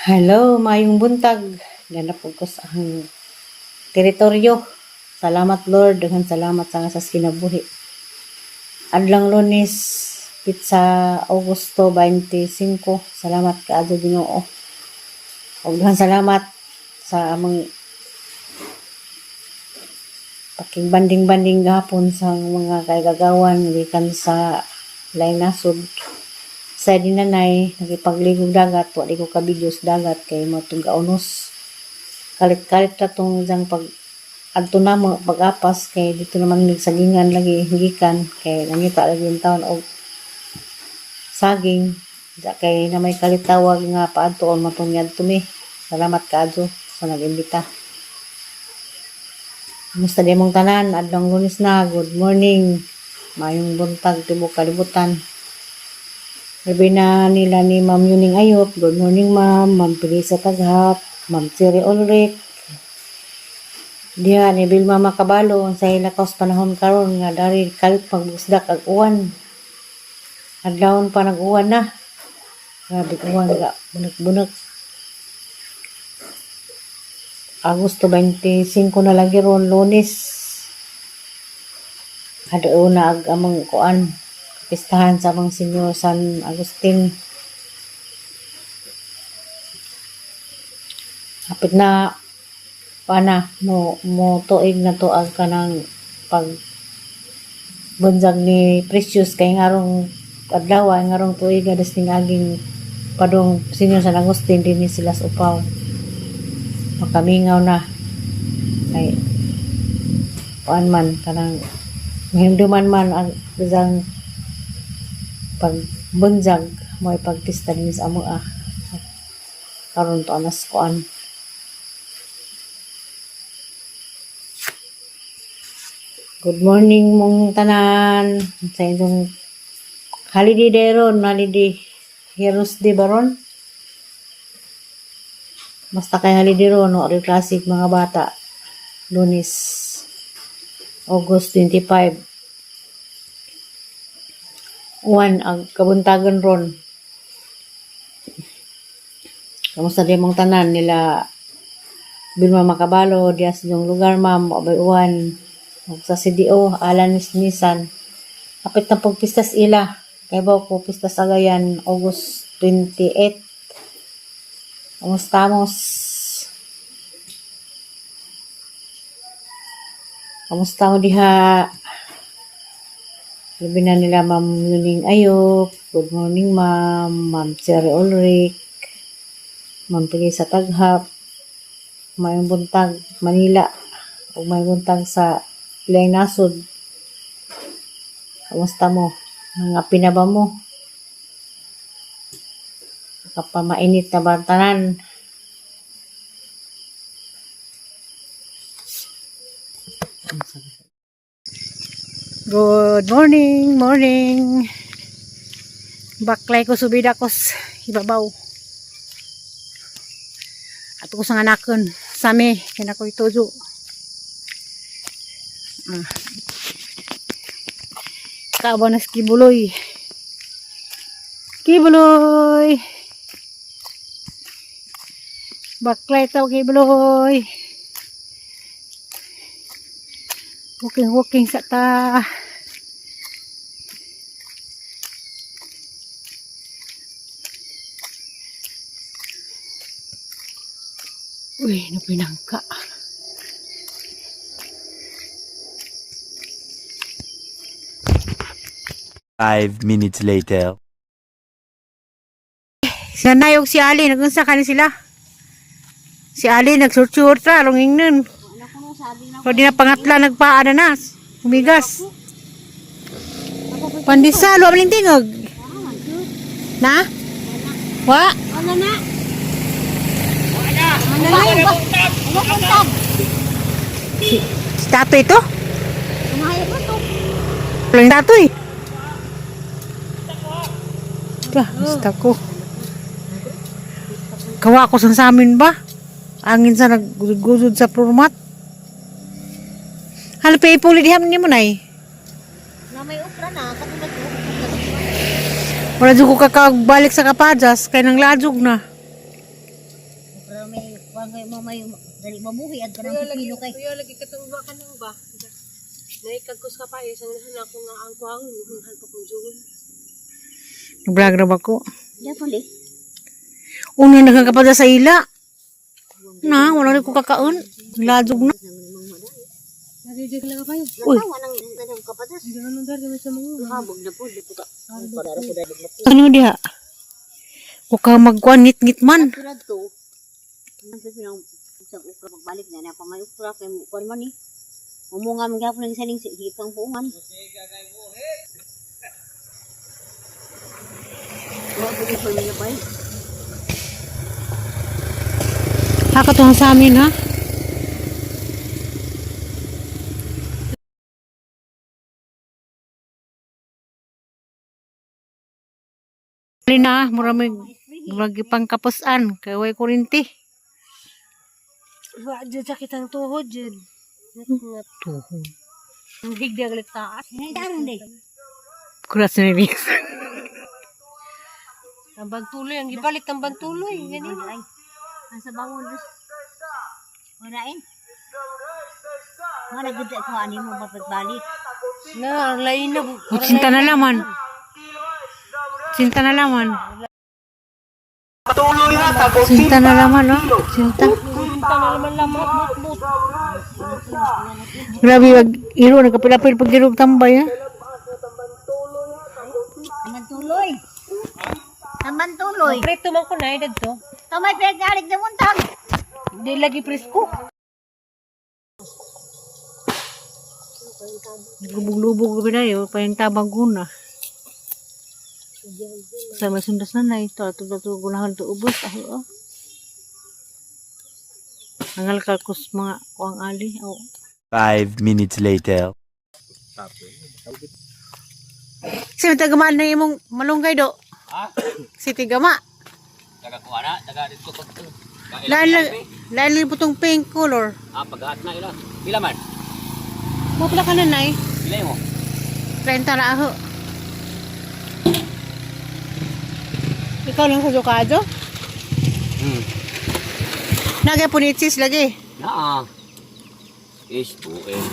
Hello, maayong buntag. Ganap ko sa ang teritoryo. Salamat, Lord, daghan salamat sa nga sa kinabuhi. Adlang Lunes, pitsa Agosto 25. Salamat kaadto, Ginoo. Ug daghan salamat sa among pakigbanding-banding gahapon sa mga kaigagawan gikan sa laing nasod. Sa dinanay, nakipagligog dagat, wa di ko ka-video sa dagat kay mao tong gaunos. Kalit-kalit ra tong diyang pag adto namo pag-apas kay dito naman mig sagingan lagi gikan kay nangita lagi yung taon og saging. Diya kay na may kalitawag nga paadtoon matong niadto mi. Salamat kaadto sa nag-imbita. Kumusta di mong tanan? Adlong Lunes na. Good morning. Maayong buntag tibuok kalibutan. Labi na nila ni Ma'am Yuning Ayop. Good morning, Ma'am. Ma'am Pilisa Taghap. Ma'am Cherry Ulrich. Diha ni Vilma Makabalo sa ilakaw panahon karon nga dari kalit pagbusdak ag uwan. Adlawon pa nag-uwan na. Grabe uwan ga bunak-bunak. Agosto 25 na lagi ron, Lunes. Adto na ag among kuan pistahan sa among Senyor San Agustin. Hapit na pana mo mo tuig na to ang kanang pag bunsag ni Precious kay ngarong adlaw, ngarong tuig das ning aging padung Senyor San Agustin dinhi sila sa upaw. Makamingaw na kay kuan man kanang mahimduman man ang isang pagbunjag mo ipagpista din sa amo karon to anas kuan. Good morning mong tanan sa inyong holiday deron, holiday Heroes Day baron. Basta kay holiday ron, no classic mga bata. Lunes, August 25. Uwan ang kabuntagon ron. Kamusta di mong tanan nila Bilma Makabalo diya sa inyong lugar, ma'am, abay uwan? Ug sa CDO, Alan Nisan. Kapit na pagpistas ila. Kay ba ko pistas Agayan August 28. Kamusta mos? Kamusta mo diha? Labi na nila Ma'am Yuning Ayop. Good morning, Ma'am. Ma'am Cherry Ulrich. Ma'am Pili sa Taghap. Maayong buntag Manila. Ug maayong buntag sa Ilang Nasod. Kamusta mo? Mga pinaba mo? Kapamainit na ba ang tanan? Good morning, morning. Baklay ko subida ko sa ibabaw. Ato ko sa anakon. Sami, kina ko itujo. Ah. Kaaba na si Kibuloy. Kibuloy! Baklay taw, Kibuloy. Walking, walking sa ta. Uy, napinangka. 5 minutes later. Si Nanay ug si Ali, nagunsa kani sila? Si Ali nagsurtsurt ra, rong ingnon. O di na pangatla nagpaananas. Humigas. Pandesal, wa maling tingog. Na? Wa? Ano na? Ano na yung ba? Ano buntag? Si Tatoy ito? Kumahayag ba to? Walang Tatoy. Bah, basta ko. Kawa ko sa samin ba? Angin sa naggudod sa format. Hala pa ipuli diham ni mo nay. Na may okra na, katulad ko. Wala jud ko kakagbalik sa kapajas kay nang ladjog na. Kuan kay mamay dali mabuhi at kanang pipino kay. Kuya, lagi katong ba ka nang ba? Naikagkos ka pa eh. Sanahan ako nga ang kuwaon. Hunhan pa kong jugon. Vlog na ba ko? Dapat eh. Una nagkakapada sa ila. Na, wala rin ko kakaon. Ladog na. Nagigig lang kayo. Uy. Tawa nang nang kapatas. Hindi ka nang dali sa mga. Habog na po di po ka. Parara po dali na po. Ano diha? Huwag ka magkuhan, ngit-ngit man. Tulad to. Ang pipino sa ukra pagbalik na na pa may ukra kay kuan man ni. Umunga man gyapon ang saling hipang puungan. Wa po ni niya pa. Hakatuhan sa amin, ha? Na, mura may lagi pang kapusan, kay way kurinti. Wa, dyan sakit ang tuhod dyan. Tuhod. Ang higdi ang taas. Tarong day. Kuras na rin. Ang bantuloy, ang gipalit ang bantuloy. Ganun. Ay, ang sa bangon dos. Walain. Mga nagud ko ani mo ba pagbalik. Na, ang lain na. Sinta na laman. Sinta na laman. Sinta na laman, oh. Sinta. Sinta na naman lamot, but, but. Grabe, wag iro, nagkapilapil pag irog tambay, ha? Taman tuloy. Taman tuloy. Preto man ko na, edad to. Tamay pinagdalig na buntag. Hindi lagi presko. Lubog-lubog gabi na yun, pahintabang guna. Sa may sundas na na ito, ato ato gunahan to ubos, aho oh. Angal kalkus mga kuang ali, oh. 5 minutes later. Sino tagamaan na imong malunggay do? Ha? Si tigama. Taga kuha na, taga dito ko. Lain lang, lain lang putong pink color. Ah, paghat na ila. Pila man? Mo pala ka na nay. Pila mo? 30 na ako. Ikaw lang sa Jokado? Nagya punitis lagi. Naa. Is buin.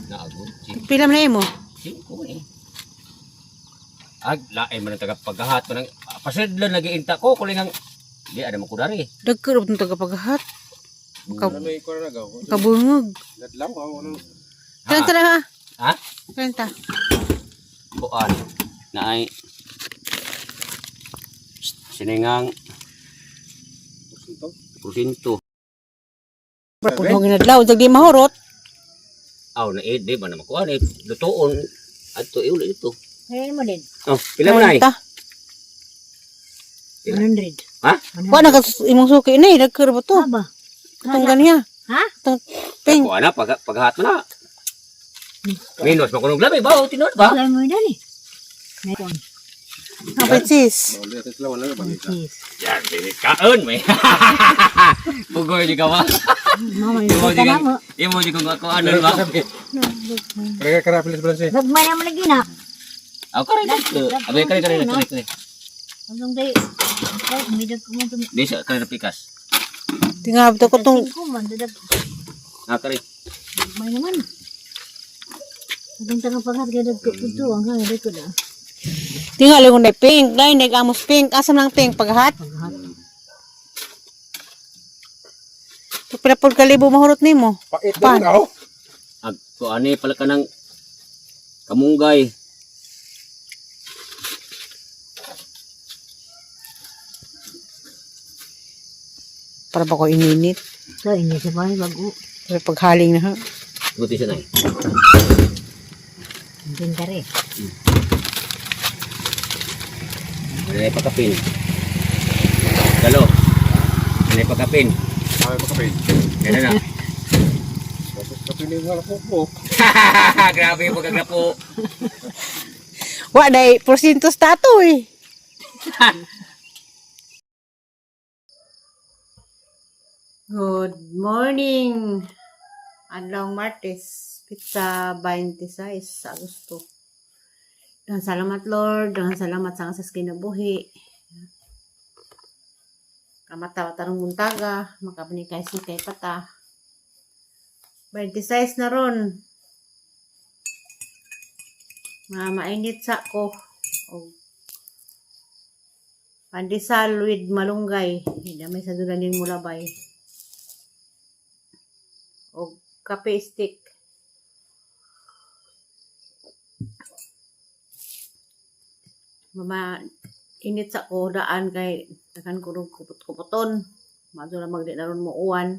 Naagod. Pila man na imo? Singko eh. Ag, lain man ang taga paghahat man ang pasidlan nagiinta ko kuling ang di ada mo kudari. Dagko ra taga paghat. Kabungog. 30 na ha. Ha? 30. Kuan. Naay siningang Porsinto. Puno ginadlaw, jag di mahurot. Aw na eh, di ba na makuha ni lutoon adto iulo ito. Ngayon mo din. Oh, pila man ay? 30. 100. Ha? Wa na ka imong suki ni, dagko ra ba to? Aba. Katong ganiya. Ha? Katong pink. Kuha na pag paghat mo na. Minus makunog labi ba o tinuod ba? Kaya mo dali. Ngayon. Kapit sis. Cheese. Yan, dili kaon may. Pugoy di ka ba? Mama, Imo yung di ka ka mo. imo di ko ako ano ba? Gagmay naman lagi na. Aw kare dito. Abe kare kare kare kare. Ang day. Ay, umidag ko mo ito. Di sa kare na pikas. Tingab to ko tong Ko man, dadag. Ah kare. Gagmay naman. Atong taga paghat kay dag ko ito ang kay dag ko na. Tingali ko na pink, dai nag amos pink, asam lang pink paghat. Paghat. Pila pod ka libo mahurot nimo. Pan. Ag kuan pala ka ng kamunggay. Para ba ko ininit? So ini sa bahay bago. Pero paghaling na ha. Buti siya na. Inventary. Ano pakapin? Dalo. Ano pakapin? Ay, pakapin. Ganun na. Kapin na yung halap mo. Grabe yung pagkagrapo. Wa dai porsintos tato eh. Good morning. Adlong Martes, pizza 26 Agosto. Daghang salamat Lord, daghang salamat sa sa kinabuhi. Kamata tarong buntaga, makapanikay sikay pata. 26 na ron. Mga mainit sa ko. Og pandesal with malunggay. Hindi may sa dulaning mulabay. Og kape stick. Mama init sa ko daan kay takan ko rong kupot-kupoton. Madto na magdi na ron mo uwan.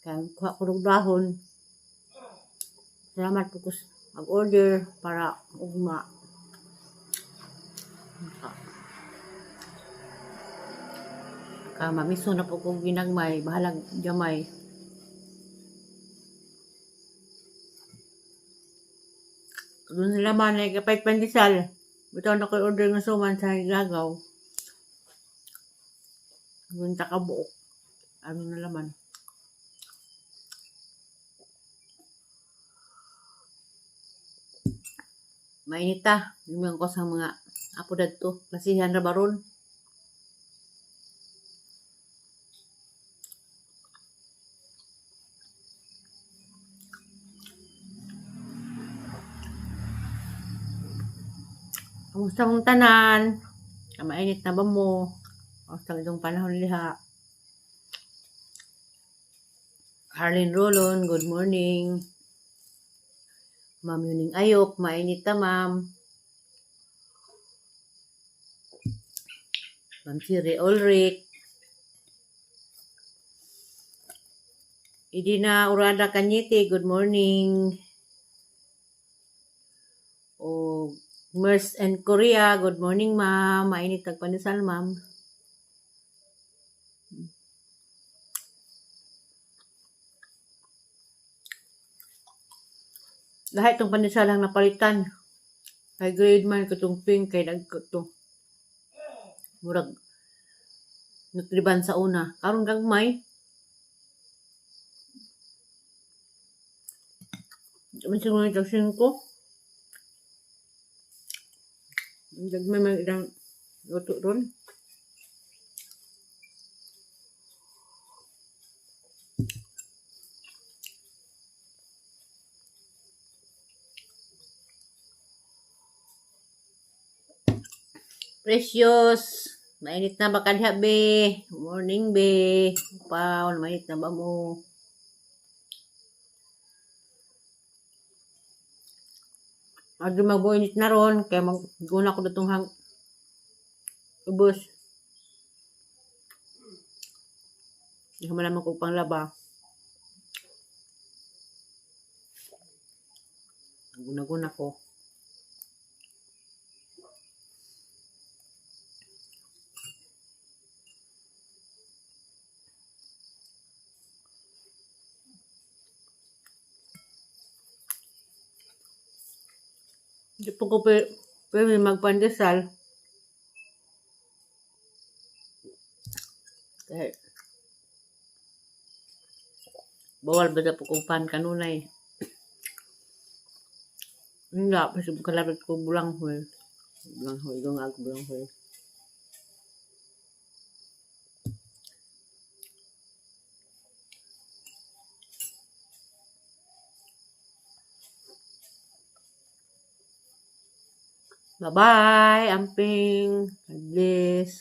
Kay kuha ko rong dahon. Salamat po ko mag-order para ugma. Ka mamiso na po kong ginagmay, bahalag gamay. Doon sila man ay kapay pandesal. Bitaw na ko'y order nga suman sa gagaw. Doon ta kabuok. Ano na laman. Mainit ta. Yung ko sa mga apo dadto. Klasihan ra baron. Kamusta mong tanan? Mainit na ba mo? Kamusta itong panahon liha? Arlene Rolon, good morning. Ma'am Yuning Ayok, mainit ta ma'am. Ma'am Siri Ulrich. Idina Urada Kanyete, good morning. O Mers and Korea, good morning ma'am. Mainit tag pandesal ma'am. Lahat itong pandesal ang napalitan. Kay grade man katong pink kay nagko to. Murag nutriban sa una. Karon gagmay. Di man siguro itag 5. Gagmay man ilang luto ron. Precious, mainit na ba kadha be? Morning be. Paul, mainit na ba mo? Adto magbuinit na ron kay magguna ko datong hang ubos. Di ko man ko panglaba. Guna-guna ko. Di po ko pwede magpandesal. Kaya, bawal ba na po kong pan kanunay? Hindi, kasi kalapit ko bulanghoy. Bulanghoy, ikaw nga ako bulanghoy. Bye-bye, amping. God bless.